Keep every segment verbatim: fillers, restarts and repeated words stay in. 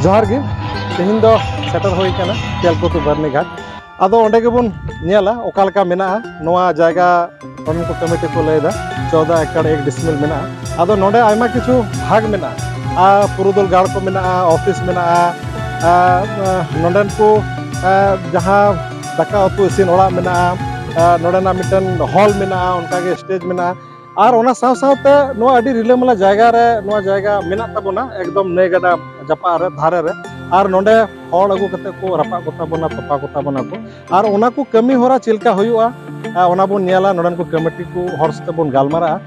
ᱡᱚᱦᱟᱨ ᱜᱮ᱾ ᱛᱮᱦᱮᱧ ᱫᱚ ᱥᱮᱴᱮᱨ ᱦᱩᱭ ᱠᱟᱱᱟ ᱛᱮᱞᱠᱩᱯᱤ ᱵᱟᱹᱨᱱᱤ ᱜᱷᱟᱴ᱾ ᱟᱫᱚ ᱚᱸᱰᱮ ᱜᱮᱵᱚᱱ ᱧᱮᱞᱟ ᱚᱠᱟ ᱞᱮᱠᱟ ᱢᱮᱱᱟᱜᱼᱟ ᱱᱚᱣᱟ ᱡᱟᱭᱜᱟ᱾ ᱚᱱᱟ ᱠᱚ ᱠᱚᱢᱤᱴᱤ ᱠᱚ ᱞᱟᱹᱭᱫᱟ ᱪᱳᱫᱟ ᱮᱠᱟᱲ ᱮᱠ ᱰᱤᱥᱢᱤᱞ ᱢᱮᱱᱟᱜᱼᱟ᱾ ᱟᱫᱚ ᱱᱚᱰᱮ ᱟᱭᱢᱟ ᱠᱤᱪᱷᱩ ᱵᱷᱟᱜᱽ ᱢᱮᱱᱟᱜᱼᱟ᱾ ᱟᱨ ᱯᱩᱨᱩᱫᱷᱩᱞ ᱜᱟᱲ ᱠᱚ ᱢᱮᱱᱟᱜᱼᱟ, ᱚᱯᱷᱤᱥ ᱢᱮᱱᱟᱜᱼᱟ, ᱟᱨ, ᱟᱨ ᱱᱚᱰᱮᱱ ᱠᱚ, ᱟᱨ ᱡᱟᱦᱟᱸ ᱫᱟᱠᱟ ᱩᱛᱩ ᱤᱥᱤᱱ ᱚᱲᱟᱜ ᱢᱮᱱᱟᱜᱼᱟ, ᱟᱨ ᱱᱚᱰᱮᱱᱟᱜ ᱢᱤᱫᱴᱮᱱ ᱦᱚᱞ ᱢᱮᱱᱟᱜᱼᱟ, ᱚᱱᱠᱟᱜᱮ ᱥᱴᱮᱡᱽ ᱢᱮᱱᱟᱜᱼᱟ᱾ ᱟᱨ ᱚᱱᱟ ᱥᱟᱶ ᱥᱟᱶᱛᱮ ᱱᱚᱣᱟ ᱟᱹᱰᱤ ᱨᱤᱞᱟᱹᱢᱟᱞᱟ ᱡᱟᱭᱜᱟ ᱨᱮ ᱱᱚᱣᱟ ᱡᱟᱭᱜᱟ ᱢᱮᱱᱟᱜ ᱛᱟᱵᱚᱱᱟ, ᱮᱠᱫᱚᱢ ᱱᱟᱹᱭ ᱜᱟᱰᱟ ᱡᱟᱯᱟᱜ ᱨᱮ, ᱫᱷᱟᱨᱮ ᱨᱮ᱾ ᱟᱨ ᱱᱚᱰᱮ ᱦᱚᱲ ᱟᱹᱜᱩ ᱠᱟᱛᱮ ᱠᱚ ᱨᱟᱯᱟᱜ ᱠᱚᱛᱟ ᱵᱚᱱᱟ, ᱛᱚᱯᱟ ᱠᱚᱛᱟ ᱵᱚᱱᱟ ᱠᱚ᱾ ᱟᱨ ᱚᱱᱟ ᱠᱚ ᱠᱟᱹᱢᱤ ᱦᱚᱨᱟ ᱪᱮᱫ ᱞᱮᱠᱟ ᱦᱩᱭᱩᱜᱼᱟ, ᱟᱨ ᱚᱱᱟ ᱵᱚᱱ ᱧᱮᱞᱟ᱾ ᱱᱚᱰᱮᱱ ᱠᱚ ᱠᱚᱢᱤᱴᱤ ᱠᱚ ᱦᱚᱲ ᱥᱟᱛᱮ ᱵᱚᱱ ᱜᱟᱞᱢᱟᱨᱟᱜᱼᱟ᱾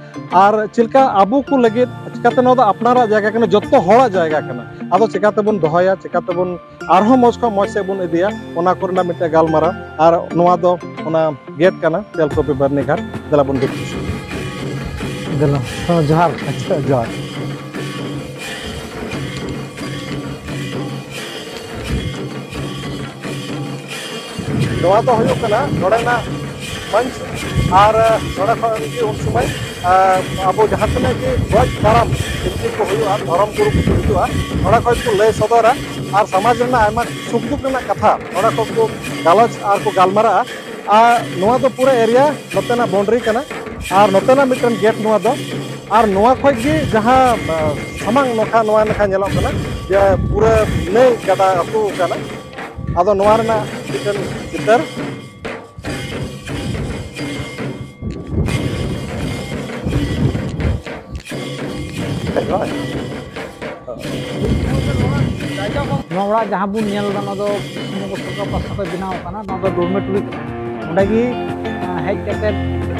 ᱟᱨ ᱪᱮᱫ ᱞᱮᱠᱟ ᱟᱵᱚ ᱠᱚ ᱞᱟᱹᱜᱤᱫ, ᱪᱤᱠᱟᱛᱮ ᱱᱚᱣᱟ ᱫᱚ ᱟᱯᱱᱟᱨᱟᱜ ᱡᱟᱭᱜᱟ ᱠᱟᱱᱟ, ᱡᱚᱛᱚ ᱦᱚᱲᱟᱜ ᱡᱟᱭᱜᱟ ᱠᱟᱱᱟ, ᱟᱫᱚ ᱪᱤᱠᱟᱛᱮᱵᱚᱱ ᱫᱚᱦᱚᱭᱟ, ᱪᱤᱠᱟᱛᱮᱵᱚᱱ ᱟᱨᱦᱚᱸ ᱢᱚᱡᱽ ᱠᱷᱚᱱ ᱢᱚᱡᱽ ᱥᱮᱫ ᱵᱚᱱ ᱤᱫᱤᱭᱟ, ᱚᱱᱟ ᱠᱚᱨᱮᱱᱟᱜ ᱢᱤᱫᱴᱮᱱ ᱜᱟᱞᱢᱟᱨᱟᱣ᱾ ᱟᱨ ᱱᱚᱣᱟ ᱫᱚ ᱚᱱᱟ ᱜᱮᱴ ᱠᱟᱱᱟ ᱛᱮᱞᱠᱚᱯᱤ ᱵᱟᱨᱱᱤ ᱜᱷᱟᱴ᱾ ᱫᱮᱞᱟ ᱵᱚᱱ ᱫᱮᱠᱷᱤ᱾ ᱫᱮᱞᱟ᱾ ᱦᱮᱸ, ᱡᱚᱦᱟᱨ᱾ ᱟᱪᱪᱷᱟ, ᱡᱚᱦᱟᱨ᱾ ᱱᱚᱣᱟ ᱫᱚ ᱦᱩᱭᱩᱜ ᱠᱟᱱᱟ ᱱᱚᱰᱮᱱᱟᱜ ᱢᱚᱧᱪ᱾ ᱟᱨ ᱱᱚᱰᱮ ᱠᱷᱚᱱ ᱜᱮ ᱩᱱ ᱥᱚᱢᱚᱭ, ᱟᱨ ᱟᱵᱚ ᱡᱟᱦᱟᱸ ᱛᱤᱱᱟᱹᱜ ᱜᱮ ᱜᱚᱡ ᱠᱟᱨᱟᱢ ᱵᱤᱱᱛᱤ ᱠᱚ ᱦᱩᱭᱩᱜᱼᱟ, ᱫᱷᱚᱨᱚᱢ ᱜᱩᱨᱩ ᱠᱚ ᱦᱤᱡᱩᱜᱼᱟ, ᱱᱚᱰᱮ ᱠᱷᱚᱱ ᱠᱚ ᱞᱟᱹᱭ ᱥᱚᱫᱚᱨᱟ᱾ ᱟᱨ ᱥᱚᱢᱟᱡᱽ ᱨᱮᱱᱟᱜ ᱟᱭᱢᱟ ᱥᱩᱠ ᱫᱩᱠ ᱨᱮᱱᱟᱜ ᱠᱟᱛᱷᱟ ᱱᱚᱰᱮ ᱠᱷᱚᱱ ᱠᱚ ᱜᱟᱞᱚᱪ ᱟᱨ ᱠᱚ ᱜᱟᱞᱢᱟᱨᱟᱜᱼᱟ᱾ ᱟᱨ ᱱᱚᱣᱟ ᱫᱚ ᱯᱩᱨᱟᱹ ᱮᱨᱤᱭᱟ ᱱᱚᱛᱮᱱᱟᱜ ᱵᱟᱣᱩᱱᱰᱟᱨᱤ ᱠᱟᱱᱟ᱾ ᱟᱨ ᱱᱚᱛᱮᱱᱟᱜ ᱢᱤᱫᱴᱮᱱ ᱜᱮᱴ ᱱᱚᱣᱟ ᱫᱚ᱾ ᱟᱨ ᱱᱚᱣᱟ ᱠᱷᱚᱱ ᱜᱮ ᱡᱟᱦᱟᱸ, ᱟ, ᱥᱟᱢᱟᱝ ᱱᱚᱠᱷᱟ, ᱱᱚᱣᱟ ᱱᱟᱠᱷᱟ ᱧᱮᱞᱚᱜ ᱠᱟᱱᱟ ᱡᱮ ᱯᱩᱨᱟᱹ ᱱᱟᱹᱭ ᱜᱟᱰᱟ ᱟᱹᱛᱩ ᱠᱟᱱᱟ᱾ ᱟᱫᱚ ᱱᱚᱣᱟ ᱨᱮᱱᱟᱜ ᱢᱤᱫᱴᱮᱱ ᱪᱤᱛᱟᱹᱨ᱾ ᱱᱚᱣᱟ ᱚᱲᱟᱜ ᱡᱟᱦᱟᱸ ᱵᱚᱱ ᱧᱮᱞ ᱮᱫᱟ, ᱱᱚᱣᱟ ᱫᱚ ᱯᱚᱥᱪᱤᱢ ᱵᱚᱝᱜᱚ ᱥᱚᱨᱠᱟᱨ ᱯᱟᱥᱴᱟ ᱠᱷᱚᱱ ᱵᱮᱱᱟᱣ ᱟᱠᱟᱱᱟ᱾ ᱱᱚᱣᱟ ᱫᱚ ᱰᱚᱨᱢᱮᱴᱚᱨᱤ ᱠᱟᱱᱟ᱾ ᱱᱚᱸᱰᱮ ᱜᱮ, ᱟᱸ, ᱦᱮᱡ ᱠᱟᱛᱮ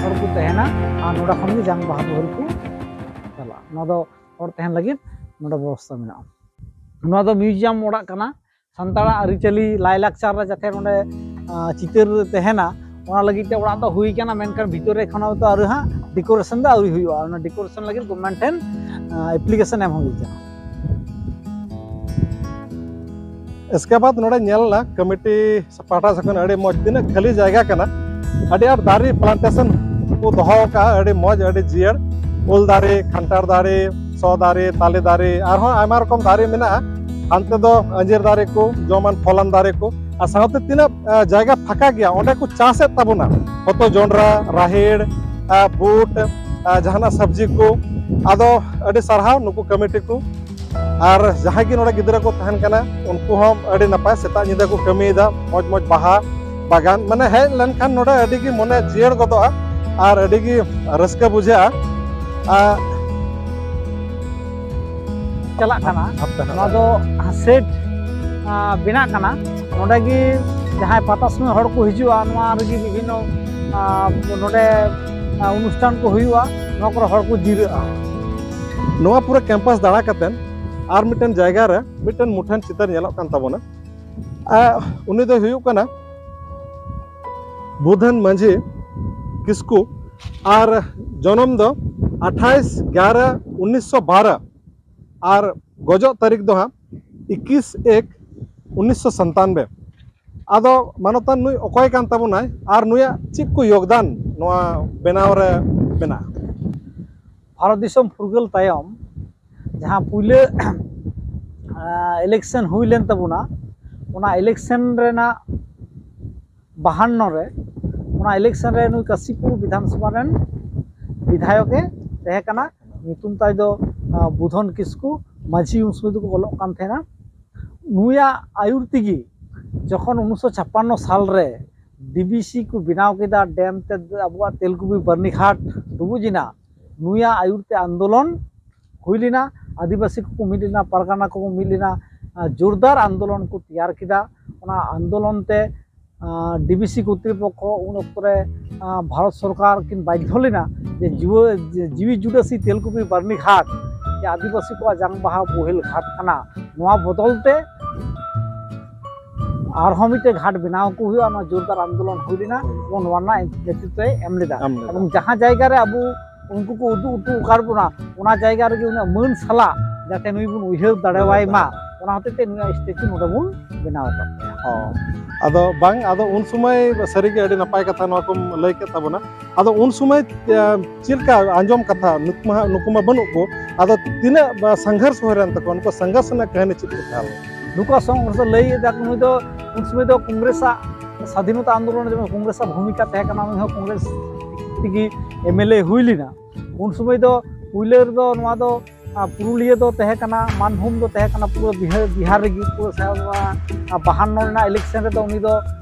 ᱦᱚᱲ ᱠᱚ ᱛᱟᱦᱮᱱᱟ ᱟᱨ ᱱᱚᱸᱰᱮ ᱠᱷᱚᱱ ᱜᱮ ᱡᱟᱝ ᱵᱟᱦᱟ ᱵᱳᱦᱮᱞ ᱠᱚ ᱪᱟᱞᱟᱜᱼᱟ᱾ ᱱᱚᱣᱟ ᱫᱚ ᱦᱚᱲ ᱛᱟᱦᱮᱱ ᱞᱟᱹᱜᱤᱫ ᱱᱚᱸᱰᱮ ᱵᱮᱵᱚᱥᱛᱷᱟ ᱢᱮᱱᱟᱜᱼᱟ᱾ ᱱᱚᱣᱟ ᱫᱚ ᱢᱤᱭᱩᱡᱤᱭᱟᱢ ᱚᱲᱟᱜ ᱠᱟᱱᱟ᱾ ᱥᱟᱱᱛᱟᱲᱟᱜ ᱟᱹᱨᱤᱪᱟᱹᱞᱤ, ᱞᱟᱭᱼᱞᱟᱠᱪᱟᱨ ᱨᱮ ᱡᱟᱛᱮ ᱱᱚᱸᱰᱮ, ᱟᱸ, ᱪᱤᱛᱟᱹᱨ ᱛᱟᱦᱮᱱᱟ, ᱚᱱᱟ ᱞᱟᱹᱜᱤᱫ ᱛᱮ ᱚᱲᱟᱜ ᱫᱚ ᱦᱩᱭ ᱠᱟᱱᱟ, ᱢᱮᱱᱠᱷᱟᱱ ᱵᱷᱤᱛᱚᱨ ᱨᱮ ᱮᱠᱷᱚᱱᱳ ᱛᱚ ᱟᱹᱣᱨᱤ ᱦᱟᱸᱜ ᱰᱮᱠᱳᱨᱮᱥᱚᱱ ᱫᱚ ᱟᱹᱣᱨᱤ ᱦᱩᱭᱩᱜᱼᱟ᱾ ᱚᱱᱟ ᱰᱮᱠᱳᱨᱮᱥᱚᱱ ᱞᱟᱹᱜᱤᱫ ᱜᱚᱵᱷᱢᱮᱱᱴ ᱴᱷᱮᱱ, ᱟᱸ, ᱮᱯᱞᱤᱠᱮᱥᱚᱱ ᱮᱢ ᱦᱩᱭ ᱠᱟᱱᱟ᱾ ᱤᱥᱠᱮ ᱵᱟᱫ ᱱᱚᱰᱮ ᱧᱮᱞ ᱮᱱᱟ ᱠᱚᱢᱤᱴᱤ ᱯᱟᱦᱴᱟ ᱥᱮᱫ ᱠᱷᱚᱱ ᱟᱹᱰᱤ ᱢᱚᱡᱽ, ᱛᱤᱱᱟᱹᱜ ᱠᱷᱟᱹᱞᱤ ᱡᱟᱭᱜᱟ ᱠᱟᱱᱟ, ᱟᱹᱰᱤ ᱟᱸᱴ ᱫᱟᱨᱮ ᱯᱞᱟᱱᱴᱮᱥᱚᱱ ᱠᱚ ᱫᱚᱦᱚ ᱟᱠᱟᱫᱼᱟ, ᱟᱹᱰᱤ ᱢᱚᱡᱽ, ᱟᱹᱰᱤ ᱡᱤᱭᱟᱹᱲ᱾ ᱩᱞ ᱫᱟᱨᱮ, ᱠᱷᱟᱱᱴᱟᱲ ᱫᱟᱨᱮ, ᱥᱚ ᱫᱟᱨᱮ, ᱛᱟᱞᱮ ᱫᱟᱨᱮ, ᱟᱨᱦᱚᱸ ᱟᱭᱢᱟ ᱨᱚᱠᱚᱢ ᱫᱟᱨᱮ ᱢᱮᱱᱟᱜᱼᱟ᱾ ᱦᱟᱱᱛᱮ ᱫᱚ ᱟᱸᱡᱤᱨ ᱫᱟᱨᱮ ᱠᱚ, ᱡᱚᱢᱟᱱ ᱯᱷᱚᱞᱟᱱ ᱫᱟᱨᱮ ᱠᱚ, ᱟᱨ ᱥᱟᱶᱛᱮ ᱛᱤᱱᱟᱹᱜ ᱟ, ᱡᱟᱭᱜᱟ ᱯᱷᱟᱸᱠᱟ ᱜᱮᱭᱟ, ᱚᱸᱰᱮ ᱠᱚ ᱪᱟᱥᱮᱫ ᱛᱟᱵᱚᱱᱟ᱾ ᱦᱚᱛᱚ ᱡᱚᱱᱰᱨᱟ, ᱨᱟᱦᱮᱲ, ᱟ, ᱵᱩᱴ, ᱟ, ᱡᱟᱦᱟᱱᱟᱜ ᱥᱚᱵᱽᱡᱤ ᱠᱚ᱾ ᱟᱫᱚ ᱟᱹᱰᱤ ᱥᱟᱨᱦᱟᱣ ᱱᱩᱠᱩ ᱠᱚᱢᱤᱴᱤ ᱠᱚ᱾ ᱟᱨ ᱡᱟᱦᱟᱸᱭ ᱜᱮ ᱱᱚᱰᱮ ᱜᱤᱫᱽᱨᱟᱹ ᱠᱚ ᱛᱟᱦᱮᱱ ᱠᱟᱱᱟ, ᱩᱱᱠᱩ ᱦᱚᱸ ᱟᱹᱰᱤ ᱱᱟᱯᱟᱭ ᱥᱮᱛᱟᱜ ᱧᱤᱫᱟᱹ ᱠᱚ ᱠᱟᱹᱢᱤᱭᱮᱫᱟ, ᱢᱚᱡᱽ ᱢᱚᱡᱽ ᱵᱟᱦᱟ ᱵᱟᱜᱟᱱ᱾ ᱢᱟᱱᱮ ᱦᱮᱡ ᱞᱮᱱᱠᱷᱟᱱ ᱱᱚᱰᱮ ᱟᱹᱰᱤ ᱜᱮ ᱢᱚᱱᱮ ᱡᱤᱭᱟᱹᱲ ᱜᱚᱫᱚᱜᱼᱟ ᱟᱨ ᱟᱹᱰᱤ ᱜᱮ ᱨᱟᱹᱥᱠᱟᱹ ᱵᱩᱡᱷᱟᱹᱜᱼᱟ᱾ ᱟᱨ ᱪᱟᱞᱟᱜ ᱠᱟᱱᱟ᱾ ᱦᱟᱯᱛᱟ ᱱᱚᱣᱟ ᱫᱚ ᱥᱮᱴ ᱵᱮᱱᱟᱜ ᱠᱟᱱᱟ᱾ ᱱᱚᱰᱮ ᱜᱮ ᱡᱟᱦᱟᱸᱭ ᱯᱟᱛᱟ ᱥᱚᱢᱚᱭ ᱦᱚᱲ ᱠᱚ ᱦᱤᱡᱩᱜᱼᱟ, ᱱᱚᱣᱟ ᱨᱮᱜᱮ ᱵᱤᱵᱷᱤᱱᱱᱚ ᱟ, ᱱᱚᱰᱮ ᱟ, ᱚᱱᱩᱥᱴᱷᱟᱱ ᱠᱚ ᱦᱩᱭᱩᱜᱼᱟ, ᱱᱚᱣᱟ ᱠᱚᱨᱮ ᱦᱚᱲ ᱠᱚ ᱡᱤᱨᱟᱹᱜᱼᱟ᱾ ᱱᱚᱣᱟ ᱯᱩᱨᱟᱹ ᱠᱮᱢᱯᱟᱥ ᱫᱟᱬᱟ ᱠᱟᱛᱮ ᱟᱨ ᱢᱤᱫᱴᱮᱱ ᱡᱟᱭᱜᱟ ᱨᱮ ᱢᱤᱫᱴᱮᱱ ᱢᱩᱴᱷᱟᱹᱱ ᱪᱤᱛᱟᱹᱨ ᱧᱮᱞᱚᱜ ᱠᱟᱱ ᱛᱟᱵᱚᱱᱟ᱾ ᱟ, ᱩᱱᱤ ᱫᱚᱭ ᱦᱩᱭᱩᱜ ᱠᱟᱱᱟ ᱵᱩᱫᱷᱟᱹᱱ ᱢᱟᱹᱡᱷᱤ ᱠᱤᱥᱠᱩ᱾ ᱟᱨ ᱡᱚᱱᱚᱢ ᱫᱚ ᱟᱴᱷᱟᱭᱤᱥ ᱜᱭᱟᱨᱟ ᱩᱱᱤᱥᱥᱚ ᱵᱟᱨᱚ, ᱟᱨ ᱜᱚᱡᱚᱜ ᱛᱟᱹᱨᱤᱠᱷ ᱫᱚ ᱦᱟᱸᱜ ᱤᱠᱤᱥ ᱮᱠ ᱩᱱᱤᱥᱥᱚ ᱥᱟᱱᱛᱟᱱᱵᱮ᱾ ᱟᱫᱚ ᱢᱟᱱᱚᱛᱟᱱ, ᱱᱩᱭ ᱚᱠᱚᱭ ᱠᱟᱱ ᱛᱟᱵᱚᱱᱟᱭ ᱟᱨ ᱱᱩᱭᱟᱜ ᱪᱮᱫ ᱠᱚ ᱭᱳᱜᱽᱫᱟᱱ ᱱᱚᱣᱟ ᱵᱮᱱᱟᱣ ᱨᱮ ᱢᱮᱱᱟᱜᱼᱟ? ᱵᱷᱟᱨᱚᱛ ᱫᱤᱥᱚᱢ ᱯᱷᱩᱨᱜᱟᱹᱞ ᱛᱟᱭᱚᱢ ᱡᱟᱦᱟᱸ ᱯᱩᱭᱞᱟᱹ ᱤᱞᱮᱠᱥᱚᱱ ᱦᱩᱭ ᱞᱮᱱ ᱛᱟᱵᱚᱱᱟ, ᱚᱱᱟ ᱤᱞᱮᱠᱥᱚᱱ ᱨᱮᱱᱟᱜ ᱵᱟᱦᱟᱱᱱᱚ ᱨᱮ, ᱚᱱᱟ ᱤᱞᱮᱠᱥᱚᱱ ᱨᱮ ᱱᱩᱭ ᱠᱟᱥᱤᱯᱩᱨ ᱵᱤᱫᱷᱟᱱ ᱥᱚᱵᱷᱟ ᱨᱮᱱ ᱵᱤᱫᱷᱟᱭᱚᱠ ᱮ ᱛᱟᱦᱮᱸ ᱠᱟᱱᱟ᱾ ᱧᱩᱛᱩᱢ ᱛᱟᱭ ᱫᱚ ᱟ, ᱵᱩᱫᱷᱚᱱ ᱠᱤᱥᱠᱩ᱾ ᱢᱟᱹᱡᱷᱤ ᱩᱱ ᱥᱚᱢᱚᱭ ᱫᱚᱠᱚ ᱚᱞᱚᱜ ᱠᱟᱱ ᱛᱟᱦᱮᱱᱟ᱾ ᱱᱩᱭᱟᱜ ᱟᱹᱭᱩᱨ ᱛᱮᱜᱮ ᱡᱚᱠᱷᱚᱱ ᱩᱱᱤᱥᱥᱚ ᱪᱷᱟᱯᱟᱱᱱᱚ ᱥᱟᱞ ᱨᱮ ᱰᱤᱵᱤᱥᱤ ᱠᱚ ᱵᱮᱱᱟᱣ ᱠᱮᱫᱟ, ᱰᱮᱢ ᱛᱮ ᱟᱵᱚᱣᱟᱜ ᱛᱮᱞᱠᱩᱯᱤ ᱵᱟᱹᱨᱱᱤᱜᱷᱟᱴ ᱰᱩᱵᱩᱡ ᱮᱱᱟ, ᱱᱩᱭᱟᱜ ᱟᱹᱭᱩᱨ ᱛᱮ ᱟᱱᱫᱳᱞᱚᱱ ᱦᱩᱭ ᱞᱮᱱᱟ᱾ ᱟᱹᱫᱤᱵᱟᱹᱥᱤ ᱠᱚᱠᱚ ᱢᱤᱫ ᱞᱮᱱᱟ, ᱯᱟᱨᱜᱟᱱᱟ ᱠᱚᱠᱚ ᱢᱤᱫ ᱞᱮᱱᱟ, ᱟ, ᱡᱳᱨᱫᱟᱨ ᱟᱱᱫᱳᱞᱚᱱ ᱠᱚ ᱛᱮᱭᱟᱨ ᱠᱮᱫᱟ᱾ ᱚᱱᱟ ᱟᱱᱫᱳᱞᱚᱱ ᱛᱮ ᱟ, ᱰᱤᱵᱤᱥᱤ ᱠᱚᱨᱛᱨᱤᱯᱚᱠᱠᱷᱚ ᱩᱱ ᱚᱠᱛᱚ ᱨᱮ, ᱟ, ᱵᱷᱟᱨᱚᱛ ᱥᱚᱨᱠᱟᱨ ᱠᱤᱱ ᱵᱟᱫᱽᱫᱷᱚ ᱞᱮᱱᱟ ᱡᱮ ᱡᱤᱣᱤ ᱡᱤᱣᱤ ᱡᱩᱰᱟᱹᱥᱤ ᱛᱮᱞᱠᱩᱯᱤ ᱵᱟᱹᱨᱱᱤ ᱜᱷᱟᱴ ᱡᱮ ᱟᱹᱫᱤᱵᱟᱹᱥᱤ ᱠᱚᱣᱟᱜ ᱡᱟᱝ ᱵᱟᱦᱟ ᱵᱳᱦᱮᱞ ᱜᱷᱟᱴ ᱠᱟᱱᱟ, ᱱᱚᱣᱟ ᱵᱚᱫᱚᱞ ᱛᱮ ᱟᱨᱦᱚᱸ ᱢᱤᱫᱴᱮᱱ ᱜᱷᱟᱴ ᱵᱮᱱᱟᱣ ᱠᱚ ᱦᱩᱭᱩᱜᱼᱟ᱾ ᱱᱚᱣᱟ ᱡᱳᱨᱫᱟᱨ ᱟᱱᱫᱳᱞᱚᱱ ᱦᱩᱭ ᱞᱮᱱᱟ ᱮᱵᱚᱝ ᱱᱚᱣᱟ ᱨᱮᱱᱟᱜ ᱱᱮᱛᱨᱤᱛᱵ ᱮ ᱮᱢ ᱞᱮᱫᱟ᱾ ᱮᱢ ᱞᱮᱫᱟ᱾ ᱮᱵᱚᱝ ᱡᱟᱦᱟᱸ ᱡᱟᱭᱜᱟ ᱨᱮ ᱟᱵᱚ ᱩᱱᱠᱩ ᱠᱚ ᱩᱫᱩᱜ ᱦᱚᱴᱚ ᱟᱠᱟᱫ ᱵᱚᱱᱟ, ᱚᱱᱟ ᱡᱟᱭᱜᱟ ᱨᱮᱜᱮ ᱩᱱᱤᱭᱟᱜ ᱢᱟᱹᱱ ᱥᱟᱞᱟᱜ ᱡᱟᱛᱮ ᱱᱩᱭ ᱵᱚᱱ ᱩᱭᱦᱟᱹᱨ ᱫᱟᱲᱮᱣᱟᱭ ᱢᱟ, ᱚᱱᱟ ᱦᱚᱛᱮᱡ ᱛᱮ ᱱᱩᱭᱟᱜ ᱥᱴᱮᱪᱩ ᱱᱚᱰᱮ ᱵᱚᱱ ᱵᱮᱱᱟᱣ ᱟᱠᱟᱫ ᱛᱟᱭᱟ᱾ ᱦᱚᱸ᱾ ᱟᱫᱚ ᱵᱟᱝ, ᱟᱫᱚ ᱩᱱ ᱥᱚᱢᱚᱭ ᱥᱟᱹᱨᱤᱜᱮ ᱟᱹᱰᱤ ᱱᱟᱯᱟᱭ ᱠᱟᱛᱷᱟ ᱱᱚᱣᱟ ᱠᱚᱢ ᱞᱟᱹᱭ ᱠᱮᱫ ᱛᱟᱵᱚᱱᱟ᱾ ᱟᱫᱚ ᱩᱱ ᱥᱚᱢᱚᱭ ᱪᱮᱫ ᱞᱮᱠᱟ ᱟᱸᱡᱚᱢ ᱠᱟᱛᱷᱟ, ᱱᱩᱠᱩ ᱢᱟ ᱦᱟᱸᱜ, ᱱᱩᱠᱩ ᱢᱟ ᱵᱟᱹᱱᱩᱜ ᱠᱚ, ᱟᱫᱚ ᱛᱤᱱᱟᱹᱜ ᱥᱚᱝᱜᱷᱚᱨᱥ ᱦᱩᱭ ᱞᱮᱱ ᱛᱟᱠᱚᱣᱟ, ᱩᱱᱠᱩ ᱥᱚᱝᱜᱷᱚᱨᱥ ᱨᱮᱱᱟᱜ ᱠᱟᱹᱦᱱᱤ ᱪᱮᱫ ᱠᱚ ᱛᱟᱦᱮᱸ ᱞᱮᱱᱟ? ᱱᱩᱠᱩᱣᱟᱜ ᱥᱚᱝᱜᱷᱚᱨᱥ ᱞᱟᱹᱭ ᱮᱫᱟ ᱠᱚ, ᱱᱩᱭ ᱫᱚ ᱩᱱ ᱥᱚᱢᱚᱭ ᱫᱚ ᱠᱚᱝᱜᱨᱮᱥᱟᱜ ᱥᱟᱫᱷᱤᱱᱚᱛᱟ ᱟᱱᱫᱳᱞᱚᱱ ᱨᱮ ᱡᱮᱢᱚᱱ ᱠᱚᱝᱜᱨᱮᱥᱟᱜ ᱵᱷᱩᱢᱤᱠᱟ ᱛᱟᱦᱮᱸ ᱠᱟᱱᱟ, ᱩᱱᱤ ᱦᱚᱸ ᱠᱚᱝᱜᱨᱮᱥ ᱛᱮᱜᱮ ᱮᱢ ᱮᱞ ᱮ ᱦᱩᱭ ᱞᱮᱱᱟ᱾ ᱩᱱ ᱥᱚᱢᱚᱭ ᱫᱚ ᱯᱩᱭᱞᱟᱹ ᱨᱮᱫᱚ ᱱᱚᱣᱟ ᱫᱚ ᱟᱨ ᱯᱩᱨᱩᱞᱤᱭᱟᱹ ᱫᱚ ᱛᱟᱦᱮᱸ ᱠᱟᱱᱟ, ᱢᱟᱱᱵᱷᱩᱢ ᱫᱚ ᱛᱟᱦᱮᱸ ᱠᱟᱱᱟ ᱯᱩᱨᱟᱹ ᱵᱤᱦᱟᱨ, ᱵᱤᱦᱟᱨ ᱨᱮᱜᱮ ᱯᱩᱨᱟᱹ ᱥᱮ-, ᱟᱨ ᱵᱟᱦᱟᱱᱱᱚ ᱨᱮᱱᱟᱜ ᱤᱞᱮᱠᱥᱚᱱ ᱨᱮᱫᱚ ᱩᱱᱤ ᱫᱚ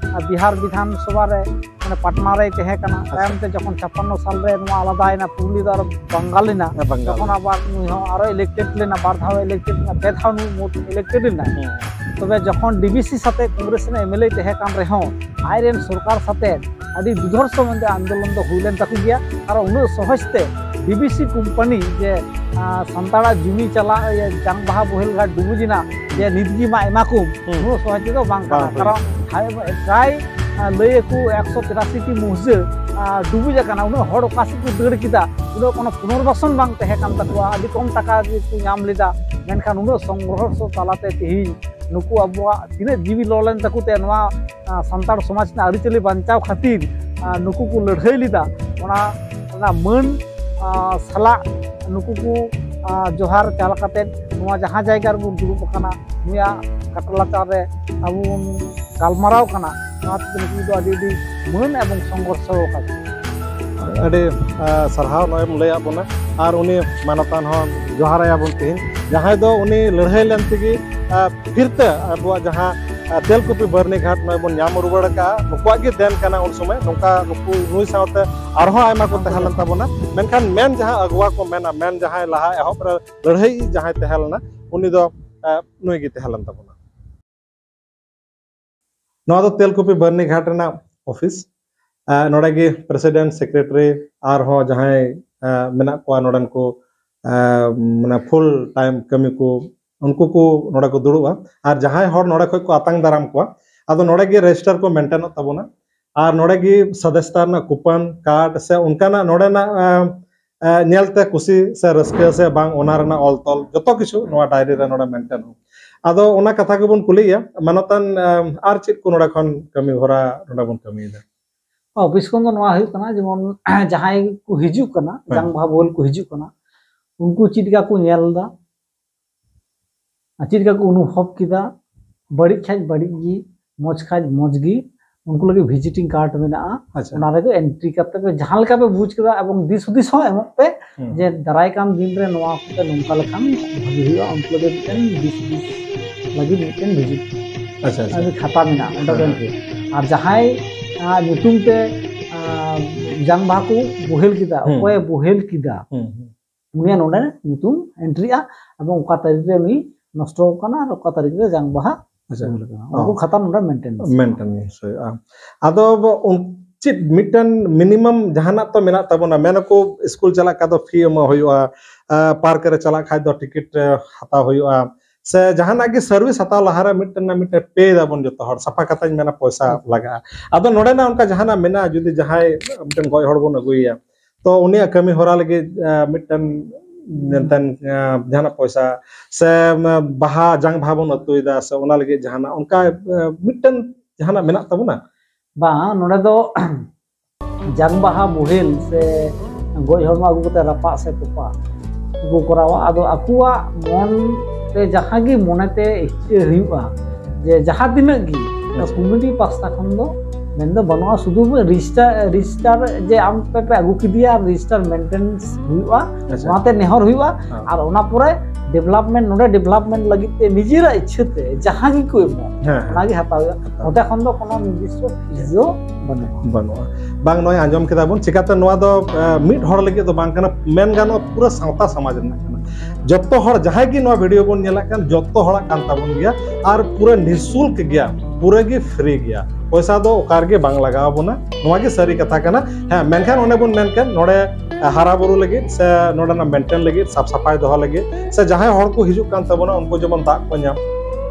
ᱵᱤᱦᱟᱨ ᱵᱤᱫᱷᱟᱱ ᱥᱚᱵᱷᱟ ᱨᱮ, ᱢᱟᱱᱮ, ᱯᱟᱴᱱᱟ ᱨᱮᱭ ᱛᱟᱦᱮᱸ ᱠᱟᱱᱟ᱾ ᱟᱪᱪᱷᱟ᱾ ᱛᱟᱭᱚᱢ ᱛᱮ ᱡᱚᱠᱷᱚᱱ ᱪᱷᱟᱯᱟᱱᱱᱚ ᱥᱟᱞ ᱨᱮ ᱱᱚᱣᱟ ᱟᱞᱟᱫᱟᱭᱮᱱᱟ, ᱯᱩᱨᱩᱞᱤᱭᱟᱹ ᱫᱚ ᱟᱨᱚ ᱵᱟᱝᱜᱟᱞ ᱮᱱᱟ, ᱦᱮᱸ, ᱵᱟᱝᱜᱟᱞ᱾ ᱛᱚᱠᱷᱚᱱ ᱟᱵᱟᱨ ᱱᱩᱭ ᱦᱚᱸ ᱟᱨᱚ ᱤᱞᱮᱠᱴᱮᱰ ᱞᱮᱱᱟ, ᱵᱟᱨ ᱫᱷᱟᱣ ᱤᱞᱮᱠᱴᱮᱰ ᱞᱮᱱᱟ, ᱯᱮ ᱫᱷᱟᱣ ᱱᱩᱭ ᱢᱳᱴ ᱤᱞᱮᱠᱴᱮᱰ ᱮᱱᱟ᱾ ᱦᱮᱸ᱾ ᱛᱚᱵᱮ ᱡᱚᱠᱷᱚᱱ ᱰᱤ ᱵᱤ ᱥᱤ ᱥᱟᱛᱮ ᱠᱚᱝᱜᱨᱮᱥ ᱨᱮᱱ ᱮᱢ ᱮᱞ ᱮ ᱛᱟᱦᱮᱸ ᱠᱟᱱ ᱨᱮᱦᱚᱸ, ᱟᱡᱨᱮᱱ ᱥᱚᱨᱠᱟᱨ ᱥᱟᱛᱮ ᱟᱹᱰᱤ ᱫᱩᱫᱷᱚᱨᱥᱚ ᱢᱮᱱᱛᱮ ᱟᱱᱫᱳᱞᱚᱱ ᱫᱚ ᱦᱩᱭ ᱞᱮᱱ ᱛᱟᱠᱚ ᱜᱮᱭᱟ᱾ ᱟᱨ ᱩᱱᱟᱹᱜ ᱥᱚᱦᱚᱡ ᱛᱮ ᱰᱤ ᱵᱤ ᱥᱤ ᱠᱳᱢᱯᱟᱱᱤ ᱡᱮ, ᱟᱸ, ᱥᱟᱱᱛᱟᱲᱟᱜ ᱡᱩᱢᱤ ᱪᱟᱞᱟᱜ, ᱤᱭᱟᱹ, ᱡᱟᱝ ᱵᱟᱦᱟ ᱵᱳᱦᱮᱞ ᱜᱷᱟᱴ ᱰᱩᱵᱩᱡ ᱮᱱᱟ, ᱡᱮ ᱱᱤᱛ ᱜᱮ ᱢᱟ ᱮᱢᱟ ᱠᱚᱢ, ᱦᱩᱸ᱾ ᱩᱱᱟᱹᱜ ᱥᱚᱦᱚᱡ ᱛᱮᱫᱚ ᱵᱟᱝ ᱠᱟᱱᱟ᱾ ᱵᱟᱝ ᱦᱩᱭ ᱠᱟᱨᱚᱱ ᱦᱟᱭ-, ᱯᱨᱟᱭ, ᱟᱸ, ᱞᱟᱹᱭ ᱟᱠᱚ ᱮᱠᱥᱚ ᱛᱤᱨᱟᱥᱤ ᱴᱤ ᱢᱚᱥᱡᱤᱫ, ᱟᱸ, ᱰᱩᱵᱩᱡ ᱟᱠᱟᱱᱟ᱾ ᱩᱱᱟᱹᱜ ᱦᱚᱲ ᱚᱠᱟ ᱥᱮᱫ ᱠᱚ ᱫᱟᱹᱲ ᱠᱮᱫᱟ, ᱩᱱᱟᱹᱜ ᱠᱳᱱᱳ ᱯᱩᱱᱚᱨᱵᱟᱥᱚᱱ ᱵᱟᱝ ᱛᱟᱦᱮᱸ ᱠᱟᱱ ᱛᱟᱠᱚᱣᱟ᱾ ᱟᱹᱰᱤ ᱠᱚᱢ ᱴᱟᱠᱟ ᱜᱮᱠᱚ ᱧᱟᱢ ᱞᱮᱫᱟ, ᱢᱮᱱᱠᱷᱟᱱ ᱩᱱᱟᱹᱜ ᱥᱚᱝᱜᱷᱚᱨᱥᱚ ᱛᱟᱞᱟᱛᱮ ᱛᱮᱦᱮᱧ ᱱᱩᱠᱩ ᱟᱵᱚᱣᱟᱜ ᱛᱤᱱᱟᱹᱜ ᱡᱤᱣᱤ ᱞᱚ ᱞᱮᱱ ᱛᱟᱠᱚ ᱛᱮ ᱱᱚᱣᱟ, ᱟᱸ, ᱥᱟᱱᱛᱟᱲ ᱥᱚᱢᱟᱡᱽ ᱨᱮᱱᱟᱜ ᱟᱹᱨᱤᱪᱟᱹᱞᱤ ᱵᱟᱧᱪᱟᱣ ᱠᱷᱟᱹᱛᱤᱨ, ᱟᱸ, ᱱᱩᱠᱩ ᱠᱚ ᱞᱟᱹᱲᱦᱟᱹᱭ ᱞᱮᱫᱟ, ᱚᱱᱟ ᱨᱮᱱᱟᱜ ᱢᱟᱹᱱ, ᱟᱸ, ᱥᱟᱞᱟᱜ ᱱᱩᱠᱩ ᱠᱚ, ᱟᱸ, ᱡᱚᱦᱟᱨ ᱪᱟᱞ ᱠᱟᱛᱮᱫ ᱱᱚᱣᱟ ᱡᱟᱦᱟᱸ ᱡᱟᱭᱜᱟ ᱨᱮᱵᱚᱱ ᱫᱩᱲᱩᱵ ᱟᱠᱟᱱᱟ, ᱱᱩᱭᱟᱜ ᱠᱟᱴᱟ ᱞᱟᱛᱟᱨ ᱨᱮ ᱟᱵᱚ ᱵᱚᱱ ᱜᱟᱞᱢᱟᱨᱟᱣ ᱠᱟᱱᱟ, ᱱᱚᱣᱟ ᱛᱮᱫᱚ ᱱᱩᱠᱩ ᱫᱚ ᱟᱹᱰᱤ, ᱟᱹᱰᱤ ᱢᱟᱹᱱ ᱮᱵᱚᱝ ᱥᱚᱝᱜᱷᱚᱨᱥᱚ ᱟᱠᱟᱫᱟ᱾ ᱟᱹᱰᱤ, ᱟᱸ, ᱥᱟᱨᱦᱟᱣ ᱱᱚᱜᱼᱚᱭ ᱮᱢ ᱞᱟᱹᱭᱟᱫ ᱵᱚᱱᱟ, ᱟᱨ ᱩᱱᱤ ᱢᱟᱱᱚᱛᱟᱱ ᱦᱚᱸ ᱡᱚᱦᱟᱨᱟᱭᱟ ᱵᱚᱱ ᱛᱮᱦᱮᱧ, ᱡᱟᱦᱟᱸᱭ ᱫᱚ ᱩᱱᱤ ᱞᱟᱹᱲᱦᱟᱹᱭ ᱞᱮᱱ ᱛᱮᱜᱮ, ᱟᱸ, ᱯᱷᱤᱨᱛᱮ ᱟᱵᱚᱣᱟᱜ ᱡᱟᱦᱟᱸ, ᱟᱸ, ᱛᱮᱞᱠᱩᱯᱤ ᱵᱟᱹᱨᱱᱤ ᱜᱷᱟᱴ ᱱᱚᱜᱼᱚᱭ ᱵᱚᱱ ᱧᱟᱢ ᱨᱩᱣᱟᱹᱲ ᱟᱠᱟᱫᱼᱟ, ᱱᱩᱠᱩᱣᱟᱜ ᱜᱮ ᱫᱮᱱ ᱠᱟᱱᱟ᱾ ᱩᱱ ᱥᱚᱢᱚᱭ ᱱᱚᱝᱠᱟ ᱱᱩᱠᱩ, ᱱᱩᱭ ᱥᱟᱶᱛᱮ ᱟᱨᱦᱚᱸ ᱟᱭᱢᱟ ᱠᱚ ᱛᱟᱦᱮᱸ ᱞᱮᱱ ᱛᱟᱵᱚᱱᱟ, ᱢᱮᱱᱠᱷᱟᱱ ᱢᱮᱱ ᱡᱟᱦᱟᱸ ᱟᱹᱜᱩᱣᱟ ᱠᱚ ᱢᱮᱱᱟ, ᱢᱮᱱ ᱡᱟᱦᱟᱸᱭ ᱞᱟᱦᱟ ᱮᱦᱚᱵ ᱨᱮ ᱞᱟᱹᱲᱦᱟᱹᱭ ᱡᱟᱦᱟᱸᱭ ᱛᱟᱦᱮᱸ ᱞᱮᱱᱟ, ᱩᱱᱤ ᱫᱚ, ᱟᱸ, ᱱᱩᱭ ᱜᱮ ᱛᱟᱦᱮᱸ ᱞᱮᱱ ᱛᱟᱵᱚᱱᱟ᱾ ᱱᱚᱣᱟ ᱫᱚ ᱛᱮᱞᱠᱩᱯᱤ ᱵᱟᱹᱨᱱᱤ ᱜᱷᱟᱴ ᱨᱮᱱᱟᱜ ᱚᱯᱷᱤᱥ᱾ ᱟᱸ, ᱱᱚᱰᱮ ᱜᱮ ᱯᱨᱮᱥᱤᱰᱮᱱᱴ, ᱥᱮᱠᱨᱮᱴᱟᱨᱤ, ᱟᱨᱦᱚᱸ ᱡᱟᱦᱟᱸᱭ, ᱟᱸ, ᱢᱮᱱᱟᱜ ᱠᱚᱣᱟ ᱱᱚᱰᱮᱱ ᱠᱚ, ᱟᱸ, ᱢᱟᱱᱮ, ᱯᱷᱩᱞ ᱴᱟᱭᱤᱢ ᱠᱟᱹᱢᱤ ᱠᱚ, ᱩᱱᱠᱩ ᱠᱚ ᱱᱚᱰᱮ ᱠᱚ ᱫᱩᱲᱩᱵᱼᱟ᱾ ᱟᱨ ᱡᱟᱦᱟᱸᱭ ᱦᱚᱲ ᱱᱚᱰᱮ ᱠᱷᱚᱡ ᱠᱚ ᱟᱛᱟᱝ ᱫᱟᱨᱟᱢ ᱠᱚᱣᱟ, ᱟᱫᱚ ᱱᱚᱰᱮ ᱜᱮ ᱨᱮᱡᱤᱥᱴᱟᱨ ᱠᱚ ᱢᱮᱱᱴᱮᱱᱚᱜ ᱛᱟᱵᱚᱱᱟ᱾ ᱟᱨ ᱱᱚᱰᱮ ᱜᱮ ᱥᱚᱫᱚᱥᱥᱚᱛᱟ ᱨᱮᱱᱟᱜ ᱠᱩᱯᱚᱱ ᱠᱟᱨᱰ ᱥᱮ ᱚᱱᱠᱟᱱᱟᱜ ᱱᱚᱰᱮᱱᱟᱜ, ᱟᱸ, ᱟᱸ, ᱧᱮᱞᱛᱮ ᱠᱩᱥᱤ ᱥᱮ ᱨᱟᱹᱥᱠᱟᱹ ᱥᱮ ᱵᱟᱝ, ᱚᱱᱟ ᱨᱮᱱᱟᱜ ᱚᱞ ᱛᱚᱞ ᱡᱚᱛᱚ ᱠᱤᱪᱷᱩ ᱱᱚᱣᱟ ᱰᱟᱭᱨᱤ ᱨᱮ ᱱᱚᱰᱮ ᱢᱮᱱᱴᱮᱱᱚᱜᱼᱟ᱾ ᱟᱫᱚ ᱚᱱᱟ ᱠᱟᱛᱷᱟ ᱜᱮᱵᱚᱱ ᱠᱩᱞᱤᱭᱮᱭᱟ᱾ ᱢᱟᱱᱚᱛᱟᱱ, ᱟᱢ, ᱟᱨ ᱪᱮᱫ ᱠᱚ ᱱᱚᱰᱮ ᱠᱷᱚᱱ ᱠᱟᱹᱢᱤ ᱦᱚᱨᱟ ᱱᱚᱰᱮ ᱵᱚᱱ ᱠᱟᱹᱢᱤᱭᱮᱫᱟ? ᱚᱯᱷᱤᱥ ᱠᱷᱚᱱ ᱫᱚ ᱱᱚᱣᱟ ᱦᱩᱭᱩᱜ ᱠᱟᱱᱟ, ᱡᱮᱢᱚᱱ ᱡᱟᱦᱟᱸᱭ ᱠᱚ ᱦᱤᱡᱩᱜ ᱠᱟᱱᱟ, ᱦᱮᱸ᱾ ᱡᱟᱝ ᱵᱟᱦᱟ ᱵᱳᱦᱮᱞ ᱠᱚ ᱦᱤᱡᱩᱜ ᱠᱟᱱᱟ, ᱩᱱᱠᱩ ᱪᱮᱫ ᱞᱮᱠᱟ ᱠᱚ ᱧᱮᱞ ᱮᱫᱟ, ᱟᱨ ᱪᱮᱫ ᱞᱮᱠᱟ ᱠᱚ ᱚᱱᱩᱵᱷᱚᱵ ᱠᱮᱫᱟ, ᱵᱟᱹᱲᱤᱡ ᱠᱷᱟᱡ ᱵᱟᱹᱲᱤᱡ ᱜᱮ, ᱢᱚᱡᱽ ᱠᱷᱟᱡ ᱢᱚᱡᱽ ᱜᱮ, ᱩᱱᱠᱩ ᱞᱟᱹᱜᱤᱫ ᱵᱷᱤᱡᱤᱴᱤᱝ ᱠᱟᱨᱰ ᱢᱮᱱᱟᱜᱼᱟ᱾ ᱟᱪᱪᱷᱟ᱾ ᱚᱱᱟ ᱨᱮᱜᱮ ᱮᱱᱴᱨᱤ ᱠᱟᱛᱮ ᱯᱮ ᱡᱟᱦᱟᱸ ᱞᱮᱠᱟ ᱯᱮ ᱵᱩᱡᱽ ᱠᱮᱫᱟ, ᱮᱵᱚᱝ ᱫᱤᱥ ᱦᱩᱫᱤᱥ ᱦᱚᱸ ᱮᱢᱚᱜ ᱯᱮ, ᱦᱩᱸ᱾ ᱡᱮ ᱫᱟᱨᱟᱭ ᱠᱟᱱ ᱫᱤᱱ ᱨᱮ ᱱᱚᱣᱟ ᱠᱚᱯᱮ ᱱᱚᱝᱠᱟ ᱞᱮᱠᱷᱟᱱ ᱵᱷᱟᱜᱤ ᱦᱩᱭᱩᱜᱼᱟ, ᱩᱱᱠᱩ ᱞᱟᱹᱜᱤᱫ ᱢᱤᱫᱴᱮᱱ ᱫᱤᱥ ᱦᱩᱫᱤᱥ ᱞᱟᱹᱜᱤᱫ ᱢᱤᱫᱴᱮᱱ ᱵᱷᱤᱡᱤᱴ ᱟᱪᱪᱷᱟ, ᱟᱪᱪᱷᱟ᱾ ᱠᱷᱟᱛᱟ ᱢᱮᱱᱟᱜᱼᱟ, ᱚᱸᱰᱮ ᱦᱮᱸ᱾ ᱵᱮᱱ ᱮᱱᱴᱨᱤ᱾ ᱟᱨ ᱡᱟᱦᱟᱸᱭ, ᱟ, ᱧᱩᱛᱩᱢ ᱛᱮ, ᱟ, ᱡᱟᱝ ᱵᱟᱦᱟ ᱠᱚ ᱵᱳᱦᱮᱞ ᱠᱮᱫᱟ, ᱦᱩᱸ᱾ ᱚᱠᱚᱭᱮ ᱵᱳᱦᱮᱞ ᱠᱮᱫᱟ, ᱦᱩᱸ, ᱦᱩᱸ᱾ ᱩᱱᱤᱭᱟᱜ ᱱᱚᱰᱮ ᱧᱩᱛᱩᱢ ᱮᱱᱴᱨᱤᱜᱼᱟ, ᱮᱵᱚᱝ ᱚᱠᱟ ᱛᱟᱹᱨᱤᱠᱷ ᱨᱮ ᱩᱱᱤ ᱱᱚᱥᱴᱚ ᱟᱠᱟᱱᱟ ᱟᱨ ᱚᱠᱟ ᱛᱟᱹᱨᱤᱠᱷ ᱨᱮ ᱡᱟᱝ ᱵᱟᱦᱟ ᱟᱪᱪᱷᱟ᱾ ᱵᱳᱦᱮᱞ ᱟᱠᱟᱱᱟ, ᱚᱱᱟ ᱠᱚ ᱚ᱾ ᱠᱷᱟᱛᱟ ᱱᱚᱰᱮ ᱢᱮᱱᱴᱮᱱ ᱢᱮᱱᱴᱮᱱ ᱦᱩᱭᱩᱜᱼᱟ᱾ ᱟᱫᱚ ᱵᱚ-, ᱩᱱ-, ᱪᱮᱫ ᱢᱤᱫᱴᱮᱱ ᱢᱤᱱᱤᱢᱟᱢ ᱡᱟᱦᱟᱱᱟᱜ ᱛᱚ ᱢᱮᱱᱟᱜ ᱛᱟᱵᱚᱱᱟ, ᱢᱮᱱᱟᱠᱚ ᱥᱠᱩᱞ ᱪᱟᱞᱟᱜ ᱠᱷᱟᱡ ᱫᱚ ᱯᱷᱤ ᱮᱢᱚᱜ ᱦᱩᱭᱩᱜᱼᱟ, ᱟ, ᱯᱟᱨᱠ ᱨᱮ ᱪᱟᱞᱟᱜ ᱠᱷᱟᱡ ᱫᱚ ᱴᱤᱠᱤᱴ, ᱮ, ᱦᱟᱛᱟᱣ ᱦᱩᱭᱩᱜᱼᱟ, ᱥᱮ ᱡᱟᱦᱟᱱᱟᱜ ᱜᱮ ᱥᱟᱨᱵᱷᱤᱥ ᱦᱟᱛᱟᱣ ᱞᱟᱦᱟᱨᱮ ᱢᱤᱫᱴᱮᱱ ᱱᱟ ᱢᱤᱫᱴᱮᱱ ᱯᱮ ᱫᱟᱵᱚᱱ ᱡᱚᱛᱚ ᱦᱚᱲ, ᱥᱟᱯᱷᱟ ᱠᱟᱛᱷᱟᱧ ᱢᱮᱱᱟ ᱯᱚᱭᱥᱟ ᱦᱩᱸ᱾ ᱞᱟᱜᱟᱜᱼᱟ᱾ ᱟᱫᱚ ᱱᱚᱰᱮᱱᱟᱜ ᱚᱱᱠᱟ ᱡᱟᱦᱟᱱᱟᱜ ᱢᱮᱱᱟᱜᱼᱟ, ᱡᱩᱫᱤ ᱡᱟᱦᱟᱸᱭ ᱢᱤᱫᱴᱮᱱ ᱜᱚᱡ ᱦᱚᱲ ᱵᱚᱱ ᱟᱹᱜᱩᱭᱮᱭᱟ, ᱛᱚ ᱩᱱᱤᱭᱟᱜ ᱠᱟᱹᱢᱤ ᱦᱚᱨᱟ ᱞᱟᱹᱜᱤᱫ, ᱟ, ᱢᱤᱫᱴᱮᱱ ᱢᱮᱱᱛᱮᱱ, ᱟ, ᱡᱟᱦᱟᱱᱟᱜ ᱯᱚᱭᱥᱟ ᱥᱮ, ᱢ-, ᱵᱟᱦᱟ, ᱡᱟᱝ ᱵᱟᱦᱟ ᱵᱚᱱ ᱟᱹᱛᱩᱭᱮᱫᱟ ᱥᱮ ᱚᱱᱟ ᱞᱟᱹᱜᱤᱫ ᱡᱟᱦᱟᱱᱟᱜ ᱚᱱᱠᱟ, ᱟ, ᱢᱤᱫᱴᱮᱱ ᱡᱟᱦᱟᱱᱟᱜ ᱢᱮᱱᱟᱜ ᱛᱟᱵᱚᱱᱟ? ᱵᱟᱝ, ᱱᱚᱰᱮ ᱫᱚ ᱡᱟᱝ ᱵᱟᱦᱟ ᱵᱳᱦᱮᱞ ᱥᱮ ᱜᱚᱡ ᱦᱚᱲᱢᱚ ᱟᱹᱜᱩ ᱠᱟᱛᱮ ᱨᱟᱯᱟᱜ ᱥᱮ ᱛᱚᱯᱟ ᱠᱚ ᱠᱚᱨᱟᱣᱟ᱾ ᱟᱫᱚ ᱟᱠᱚᱣᱟᱜ ᱢᱚᱱ ᱛᱮ ᱡᱟᱦᱟᱸ ᱜᱮ ᱢᱚᱱᱮ ᱛᱮ ᱤᱪᱪᱷᱟᱹ ᱦᱩᱭᱩᱜᱼᱟ, ᱡᱮ ᱡᱟᱦᱟᱸ ᱛᱤᱱᱟᱹᱜ ᱜᱮ ᱟᱪᱪᱷᱟ᱾ ᱠᱚᱢᱤᱴᱤ ᱯᱟᱥᱴᱟ ᱠᱷᱚᱱ ᱫᱚ ᱢᱮᱱᱫᱚ ᱵᱟᱹᱱᱩᱜᱼᱟ, ᱥᱩᱫᱷᱩ ᱨᱮᱡᱤᱥᱴᱟᱨ, ᱨᱮᱡᱤᱥᱴᱟᱨ ᱡᱮ ᱟᱢ ᱯᱮ, ᱯᱮ ᱟᱹᱜᱩ ᱠᱮᱫᱮᱭᱟ ᱟᱨ ᱨᱮᱡᱤᱥᱴᱟᱨ ᱢᱮᱱᱴᱮᱱᱥ ᱦᱩᱭᱩᱜᱼᱟ, ᱟᱪᱪᱷᱟ᱾ ᱚᱱᱟᱛᱮ ᱱᱮᱦᱚᱨ ᱦᱩᱭᱩᱜᱼᱟ᱾ ᱦᱮᱸ᱾ ᱟᱨ ᱚᱱᱟ ᱯᱚᱨᱮ ᱰᱮᱵᱷᱞᱚᱯᱢᱮᱱᱴ, ᱱᱚᱰᱮ ᱰᱮᱵᱷᱞᱚᱯᱢᱮᱱᱴ ᱞᱟᱹᱜᱤᱫ ᱛᱮ ᱱᱤᱡᱮᱨᱟᱜ ᱤᱪᱪᱷᱟᱹ ᱛᱮ ᱡᱟᱦᱟᱸ ᱜᱮᱠᱚ ᱮᱢᱚᱜ, ᱦᱮᱸ, ᱦᱮᱸ᱾ ᱚᱱᱟᱜᱮ ᱦᱟᱛᱟᱣ ᱦᱩᱭᱩᱜᱼᱟ᱾ ᱦᱟᱛᱟᱣ᱾ ᱱᱚᱛᱮ ᱠᱷᱚᱱ ᱫᱚ ᱠᱳᱱᱳ ᱱᱤᱨᱫᱤᱥᱴᱚ ᱯᱷᱤᱥ ᱫᱚ ᱵᱟᱹᱱᱩᱜᱼᱟ᱾ ᱵᱟᱹᱱᱩᱜᱼᱟ᱾ ᱵᱟᱝ, ᱱᱚᱜᱼᱚᱭ ᱟᱸᱡᱚᱢ ᱠᱮᱫᱟ ᱵᱚᱱ, ᱪᱤᱠᱟᱛᱮ ᱱᱚᱣᱟ ᱫᱚ, ᱮ, ᱢᱤᱫ ᱦᱚᱲ ᱞᱟᱹᱜᱤᱫ ᱫᱚ ᱵᱟᱝ ᱠᱟᱱᱟ, ᱢᱮᱱ ᱜᱟᱱᱚᱜᱼᱟ ᱯᱩᱨᱟᱹ ᱥᱟᱶᱛᱟ ᱥᱚᱢᱟᱡᱽ ᱨᱮᱱᱟᱜ ᱠᱟᱱᱟ᱾ ᱡᱚᱛᱚ ᱦᱚᱲ ᱡᱟᱦᱟᱸᱭ ᱜᱮ ᱱᱚᱣᱟ ᱵᱷᱤᱰᱤᱭᱳ ᱵᱚᱱ ᱧᱮᱞᱮᱫ ᱠᱟᱱ, ᱡᱚᱛᱚ ᱦᱚᱲᱟᱜ ᱠᱟᱱ ᱛᱟᱵᱚᱱ ᱜᱮᱭᱟ, ᱟᱨ ᱯᱩᱨᱟᱹ ᱱᱤᱥᱩᱞᱠ ᱜᱮᱭᱟ, ᱯᱩᱨᱟᱹ ᱜᱮ ᱯᱷᱨᱤ ᱜᱮᱭᱟ, ᱯᱚᱭᱥᱟ ᱫᱚ ᱚᱠᱟ ᱨᱮᱜᱮ ᱵᱟᱝ ᱞᱟᱜᱟᱣ ᱟᱵᱚᱱᱟ᱾ ᱱᱚᱣᱟ ᱜᱮ ᱥᱟᱹᱨᱤ ᱠᱟᱛᱷᱟ ᱠᱟᱱᱟ᱾ ᱦᱮᱸ, ᱢᱮᱱᱠᱷᱟᱱ ᱚᱱᱮ ᱵᱚᱱ ᱢᱮᱱ ᱠᱮᱫ, ᱱᱚᱰᱮ ᱦᱟᱨᱟ ᱵᱩᱨᱩ ᱞᱟᱹᱜᱤᱫ ᱥᱮ ᱱᱚᱰᱮᱱᱟᱜ ᱢᱮᱱᱴᱮᱱ ᱞᱟᱹᱜᱤᱫ, ᱥᱟᱯ ᱥᱟᱯᱷᱟᱭ ᱫᱚᱦᱚ ᱞᱟᱹᱜᱤᱫ, ᱥᱮ ᱡᱟᱦᱟᱸᱭ ᱦᱚᱲ ᱠᱚ ᱦᱤᱡᱩᱜ ᱠᱟᱱ ᱛᱟᱵᱚᱱᱟ ᱩᱱᱠᱩ ᱡᱮᱢᱚᱱ ᱫᱟᱜ ᱠᱚ ᱧᱟᱢ,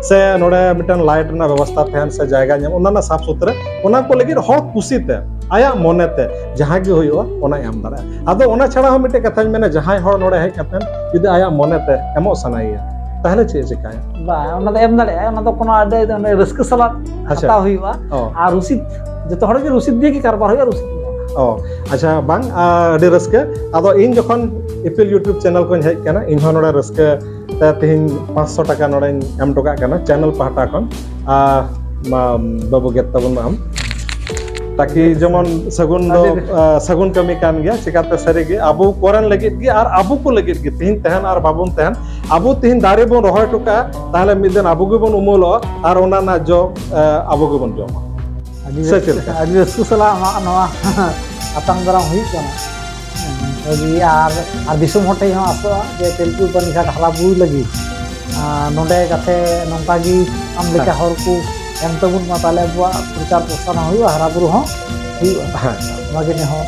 ᱥᱮ ᱱᱚᱰᱮ ᱢᱤᱫᱴᱮᱱ ᱞᱟᱭᱤᱴ ᱨᱮᱱᱟᱜ ᱵᱮᱵᱚᱥᱛᱷᱟ ᱛᱟᱦᱮᱱ, ᱥᱮ ᱡᱟᱭᱜᱟ ᱧᱟᱢ, ᱚᱱᱟ ᱨᱮᱱᱟᱜ ᱥᱟᱯ ᱥᱩᱛᱨᱮ, ᱚᱱᱟ ᱠᱚ ᱞᱟᱹᱜᱤᱫ ᱦᱚᱲ ᱠᱩᱥᱤᱛᱮ, ᱟᱭᱟᱜ ᱢᱚᱱᱮᱛᱮ ᱡᱟᱦᱟᱸ ᱜᱮ ᱦᱩᱭᱩᱜᱼᱟ, ᱚᱱᱟᱭ ᱮᱢ ᱫᱟᱲᱮᱭᱟᱜᱼᱟ᱾ ᱟᱫᱚ ᱚᱱᱟ ᱪᱷᱟᱲᱟ ᱦᱚᱸ ᱢᱤᱫᱴᱮᱡ ᱠᱟᱛᱷᱟᱧ ᱢᱮᱱᱟ, ᱡᱟᱦᱟᱸᱭ ᱦᱚᱲ ᱱᱚᱰᱮ ᱦᱮᱡ ᱠᱟᱛᱮ ᱡᱩᱫᱤ ᱟᱭᱟᱜ ᱢᱚᱱᱮᱛᱮ ᱮᱢᱚᱜ ᱥᱟᱱᱟᱭᱮᱭᱟ, ᱛᱟᱦᱚᱞᱮ ᱪᱮᱫ ᱮ ᱪᱮᱠᱟᱭᱟ? ᱵᱟᱝ, ᱚᱱᱟ ᱫᱚ ᱮᱢ ᱫᱟᱲᱮᱭᱟᱜᱼᱟ, ᱚᱱᱟ ᱫᱚ ᱠᱳᱱᱳ ᱟᱹᱰᱤ ᱚᱱᱮ ᱨᱟᱹᱥᱠᱟᱹ ᱥᱟᱞᱟᱜ ᱟᱪᱪᱷᱟ᱾ ᱦᱟᱛᱟᱣ ᱦᱩᱭᱩᱜᱼᱟ᱾ ᱚ᱾ ᱟᱨ ᱨᱚᱥᱤᱫ, ᱡᱚᱛᱚ ᱦᱚᱲ ᱜᱮ ᱨᱚᱥᱤᱫ ᱫᱤᱭᱮ ᱜᱮ ᱠᱟᱨᱵᱟᱨ ᱦᱩᱭᱩᱜᱼᱟ, ᱨᱚᱥᱤᱫ ᱫᱚ᱾ ᱚ, ᱟᱪᱪᱷᱟ, ᱵᱟᱝ, ᱟ, ᱟᱹᱰᱤ ᱨᱟᱹᱥᱠᱟᱹ᱾ ᱟᱫᱚ ᱤᱧ ᱡᱚᱠᱷᱚᱱ ᱤᱯᱤᱞ YouTube ᱪᱮᱱᱮᱞ ᱠᱷᱚᱱ ᱦᱮᱡ ᱠᱟᱱᱟ, ᱤᱧ ᱦᱚᱸ ᱱᱚᱰᱮ ᱨᱟᱹᱥᱠᱟᱹ ᱛᱮ ᱛᱮᱦᱮᱧ ᱯᱟᱸᱪᱥᱚ ᱴᱟᱠᱟ ᱱᱚᱰᱮᱧ ᱮᱢ ᱦᱚᱴᱚ ᱠᱟᱜ ᱠᱟᱱᱟ ᱪᱮᱱᱮᱞ ᱯᱟᱦᱴᱟ ᱠᱷᱚᱱ᱾ ᱟᱨ ᱢᱟ, ᱵᱟᱹᱵᱩ ᱜᱮᱫ ᱛᱟᱵᱚᱱ ᱢᱟ ᱟᱢ, ᱛᱟᱠᱤ ᱡᱮᱢᱚᱱ ᱥᱟᱹᱜᱩᱱ ᱫᱚ, ᱟᱹᱰᱤ ᱟ, ᱥᱟᱹᱜᱩᱱ ᱠᱟᱹᱢᱤ ᱠᱟᱱ ᱜᱮᱭᱟ᱾ ᱪᱤᱠᱟᱛᱮ ᱥᱟᱹᱨᱤ ᱜᱮ ᱟᱵᱚ ᱠᱚᱨᱮᱱ ᱞᱟᱹᱜᱤᱫ ᱜᱮ ᱟᱨ ᱟᱵᱚ ᱠᱚ ᱞᱟᱹᱜᱤᱫ ᱜᱮ, ᱛᱮᱦᱮᱧ ᱛᱟᱦᱮᱱ ᱟᱨ ᱵᱟᱵᱚᱱ ᱛᱟᱦᱮᱱ, ᱟᱵᱚ ᱛᱮᱦᱮᱧ ᱫᱟᱨᱮ ᱵᱚᱱ ᱨᱚᱦᱚᱭ ᱦᱚᱴᱚ ᱠᱟᱜᱼᱟ, ᱛᱟᱦᱚᱞᱮ ᱢᱤᱫ ᱫᱤᱱ ᱟᱵᱚ ᱜᱮᱵᱚᱱ ᱩᱢᱩᱞᱚᱜᱼᱟ ᱟᱨ ᱚᱱᱟ ᱨᱮᱱᱟᱜ ᱡᱚ, ᱟ, ᱟᱵᱚ ᱜᱮᱵᱚᱱ ᱡᱚᱢᱟ᱾ ᱟᱹᱰᱤ ᱥᱮ ᱨᱟᱹᱥᱠᱟᱹ, ᱪᱮᱫ ᱞᱮᱠᱟ? ᱟᱹᱰᱤ ᱨᱟᱹᱥᱠᱟᱹ ᱥᱟᱞᱟᱜ ᱟᱢᱟᱜ ᱱᱚᱣᱟ ᱟᱛᱟᱝ ᱫᱟᱨᱟᱢ ᱦᱩᱭᱩᱜ ᱠᱟᱱᱟ᱾ ᱟᱹᱰᱤ ᱟᱨ, ᱟᱨ ᱫᱤᱥᱚᱢ ᱦᱚᱲ ᱴᱷᱮᱱ ᱦᱚᱸ ᱟᱥᱚᱜᱼᱟ ᱡᱮ ᱛᱮᱞᱠᱩᱯᱤ ᱯᱟᱱᱤᱜᱷᱟᱴ ᱦᱟᱨᱟ ᱵᱩᱨᱩ ᱞᱟᱹᱜᱤᱫ, ᱟᱨ ᱱᱚᱰᱮ ᱡᱟᱛᱮ ᱱᱚᱝᱠᱟ ᱜᱮ ᱟᱢ ᱞᱮᱠᱟ ᱦᱮᱸ᱾ ᱦᱚᱲ ᱠᱚ ᱮᱢ ᱛᱟᱵᱚᱱ ᱢᱟ, ᱛᱟᱦᱞᱮ ᱟᱵᱚᱣᱟᱜ ᱯᱨᱚᱪᱟᱨ ᱯᱨᱚᱥᱟᱨ ᱦᱚᱸ ᱦᱩᱭᱩᱜᱼᱟ, ᱦᱟᱨᱟ ᱵᱩᱨᱩ ᱦᱚᱸ ᱦᱩᱭᱩᱜᱼᱟ᱾ ᱦᱮᱸ᱾ ᱱᱚᱣᱟ ᱜᱮ ᱱᱮᱦᱚᱨ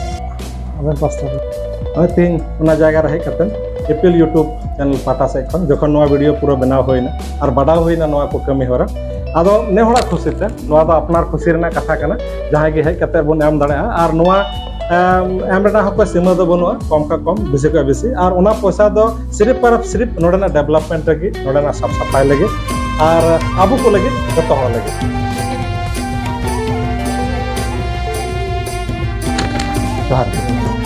ᱟᱵᱮᱱ ᱯᱟᱥᱴᱟ ᱠᱷᱚᱱ᱾ ᱱᱚᱜᱼᱚᱭ ᱛᱮᱦᱮᱧ ᱚᱱᱟ ᱡᱟᱭᱜᱟ ᱨᱮ ᱦᱮᱡ ᱠᱟᱛᱮ ᱤᱯᱤᱞ YouTube ᱪᱮᱱᱮᱞ ᱯᱟᱦᱴᱟ ᱥᱮᱫ ᱠᱷᱚᱱ ᱡᱚᱠᱷᱚᱱ ᱱᱚᱣᱟ ᱵᱷᱤᱰᱤᱭᱳ ᱯᱩᱨᱟᱹ ᱵᱮᱱᱟᱣ ᱦᱩᱭᱱᱟ ᱟᱨ ᱵᱟᱰᱟᱣ ᱦᱩᱭᱱᱟ ᱱᱚᱣᱟ ᱠᱚ ᱠᱟᱹᱢᱤ ᱦᱚᱨᱟ, ᱟᱫᱚ ᱱᱮ ᱦᱚᱲᱟᱜ ᱠᱷᱩᱥᱤ ᱛᱮ, ᱱᱚᱣᱟ ᱫᱚ ᱟᱯᱱᱟᱨ ᱠᱷᱩᱥᱤ ᱨᱮᱱᱟᱜ ᱠᱟᱛᱷᱟ ᱠᱟᱱᱟ, ᱡᱟᱦᱟᱸᱭ ᱜᱮ ᱦᱮᱡ ᱠᱟᱛᱮ ᱵᱚᱱ ᱮᱢ ᱫᱟᱲᱮᱭᱟᱜᱼᱟ᱾ ᱟᱨ ᱱᱚᱣᱟ ᱮᱢ, ᱮᱢ ᱨᱮᱱᱟᱜ ᱦᱚᱸ ᱠᱳᱭ ᱥᱤᱢᱟᱹ ᱫᱚ ᱵᱟᱹᱱᱩᱜᱼᱟ, ᱠᱚᱢ ᱠᱷᱚᱱ ᱠᱚᱢ, ᱵᱮᱥᱤ ᱠᱷᱚᱱ ᱵᱮᱥᱤ᱾ ᱟᱨ ᱚᱱᱟ ᱯᱚᱭᱥᱟ ᱫᱚ ᱥᱤᱨᱤᱯ ᱟᱨ ᱥᱤᱨᱤᱯ ᱱᱚᱰᱮᱱᱟᱜ ᱰᱮᱵᱷᱞᱚᱯᱢᱮᱱᱴ ᱞᱟᱹᱜᱤᱫ, ᱱᱚᱰᱮᱱᱟᱜ ᱥᱟᱯ ᱥᱟᱯᱷᱟᱭ ᱞᱟᱹᱜᱤᱫ, ᱟᱨ ᱟᱵᱚ ᱠᱚ ᱞᱟᱹᱜᱤᱫ, ᱡᱚᱛᱚ ᱦᱚᱲ ᱞᱟᱹᱜᱤᱫ᱾ ᱡᱚᱦᱟᱨ ᱜᱮ᱾